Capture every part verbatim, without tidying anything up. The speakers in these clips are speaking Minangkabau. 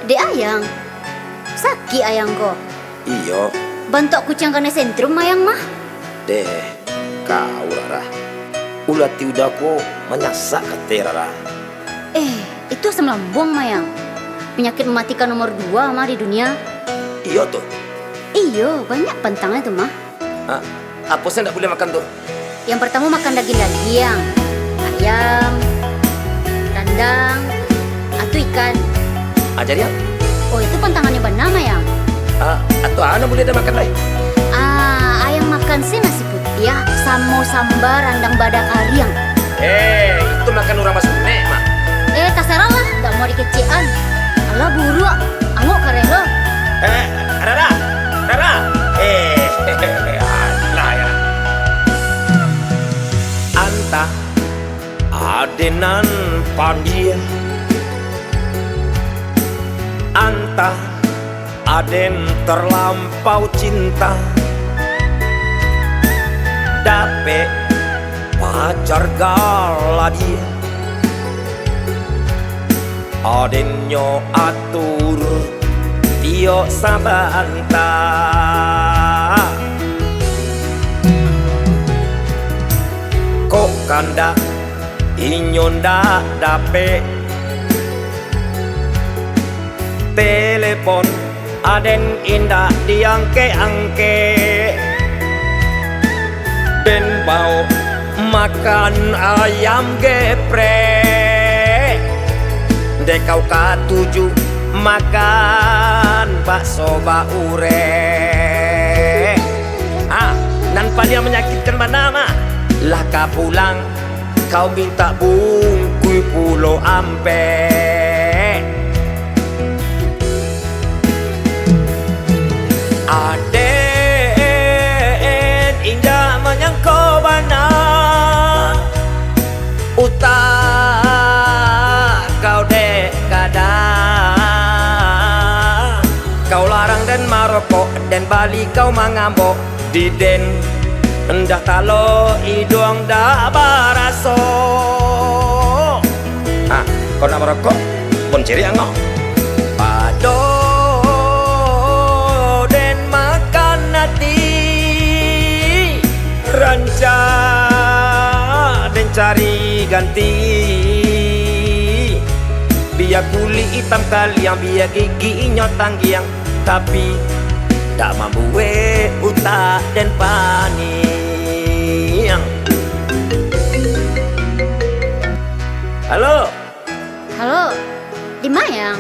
Dek Ayang, sakik Ayang ko. Iyo. Bantuak kuciang kanai sentrum Ayang mah. Deh, kau, Rara. Ulu ati Uda ko manyasak kate, Rara. Eh, itu asam lambung mah, Yang. Panyakik mamatikan nomor dua mah di dunia. Iyo tu. Iyo, banyak pantangnyo tu mah. Ah, apo se ndak buliah makan tu? Yang partamo makan dagiang-dagiang, ayam, randang, atau ikan. Ah, jadi, Yang? Oh, itu pantangannyo bana mah, Yang. Ah, atau a nan buliah den makan lai? Ah, Ayang makan se nasi putiah, samo samba randang bada kariang. Eh, itu makan urang basunek mah. Eh, tasarah lah, ndak mau dikecekan. Alah buruak, angok kareh lo. Eh, Rara, Rara. Eh, alah, yo. Antah aden nan pandia, antah aden talampau cinta, dapek pacar galadia. Adennyo atur tiok sabanta. Kok kandak inyo ndak dapek, telepon aden indak diangkek-angkek. Den baok makan ayam geprek, dek kau katuju makan bakso baurek. Ah, nan paliang manyakikkan bana mah, lah ka pulang kau mintak bungkuih pulo ampek. Aden indak manyangko bana, utak kau dek gadang. Kau larang den marokok, den bali kau mangambok. Di den, indak talok iduang dak baraso. Ah, kau nak marokok? Bon cirik angok. Pado den makan ati, rancak den cari ganti. Bia kulik itam kaliang, bia gigi inyo tanggiang, tapi, dak mambuek utak den paniang. Halo? Halo, di ma, Yang?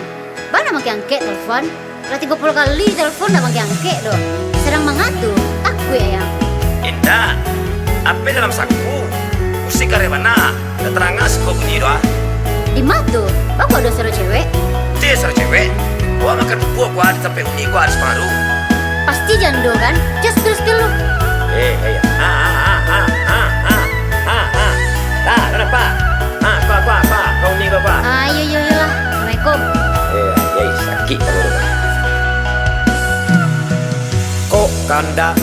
Bana mangangkek telepon? Lah tigo puluah kali telepon dak mangangkek doh. Sadang manga tu, takuik Ayang. Indak, H P dalam saku. Musik kareh bana, dak taranga siko bunyi tu ah. Di ma tu? Bako ado suaro cewek? Ti suaro cewek. Awak makan bubua ko ah, di tampek uni ko ah, di Sukaru. Pasti jando kan? Jos spill-spill lu. Eh, eh, ah, ah. Lah, lah, lah, pa. Ah, pa, pa, pa. Kau ni, pa, pa. Ah, iyo, iyo, iyolah. Assalamualaikum. Eh, eh, sakik kepala tu. Kok kandak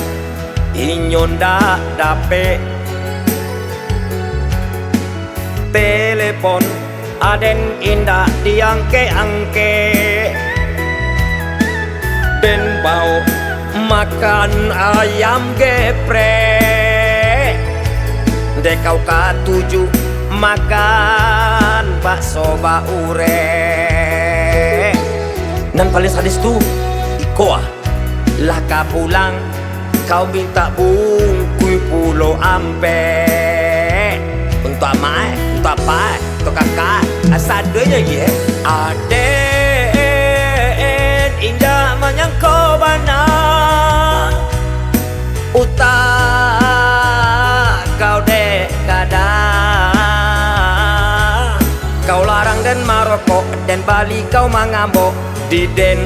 inyo ndak dapek? Telepon aden indak diangkek-angkek. Den baok makan ayam geprek, dek kau katuju makan bakso baurek. Nan paling sadis tu, iko ah. Lah ka pulang, kau mintak bungkuih pulo ampek. Untuak amak, eh? Untuak apa, eh? Untuak kakak, eh? Asa ado nyo lagi, eh? Aden indak manyangko bana, utak kau dek gadang. Kau larang den marokok, den bali kau mangambok. Di den,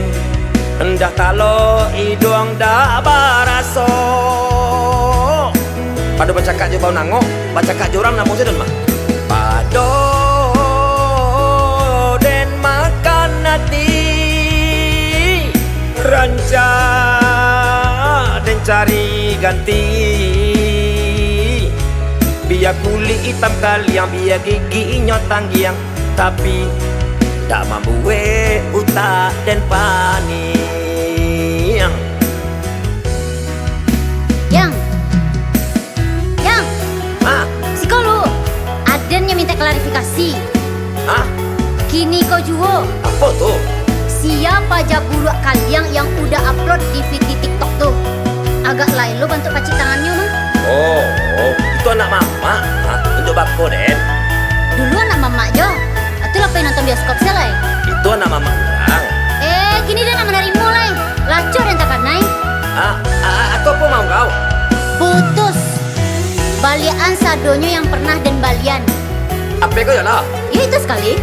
indak talok iduang dak baraso. Pado bacakak jo baun angok, bacakak jo urang namo se den mah. Pado den makan ati, rancak den cari ganti. Bia kulik itam kaliang, bia gigi inyo tanggiang, tapi, Dak mambuek utak den paniang. Yang. Yang. Hah? Siko lu. Aden yang minta klarifikasi. Hah? Kini ko juo. Apo tu? Sia paja buruak kaliang yang udah upload D V D TikTok tu? Agak lai lo bantuak pacik tangannyo mah. Oh, oh, itu anak mamak. Hah? Untuak bako den? Dulu anak mamak jo. Atu lah pai nonton bioskop sia lai. Itu anak mamak urang. Eh, kini den nak manarimo lai. Laco den takanai. Ah, ah, ah, atau apo mau kau? Putus. Baliakan sadonyo yang pernah den balian. Apo ko yo lah? Yo itu sakali.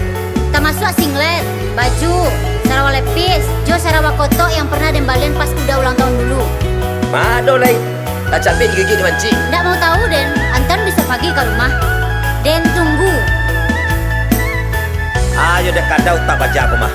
Tamasuak singlet, baju, sarawa lepis, jo sarawa kotok yang pernah den balian pas udah ulang tahun dulu. Mado lai. Lah cabik gigi di mancing. Ndak mau tahu den, antan bisa pagi ka rumah. Den tunggu. Ayo dek kada utak baja ko mah.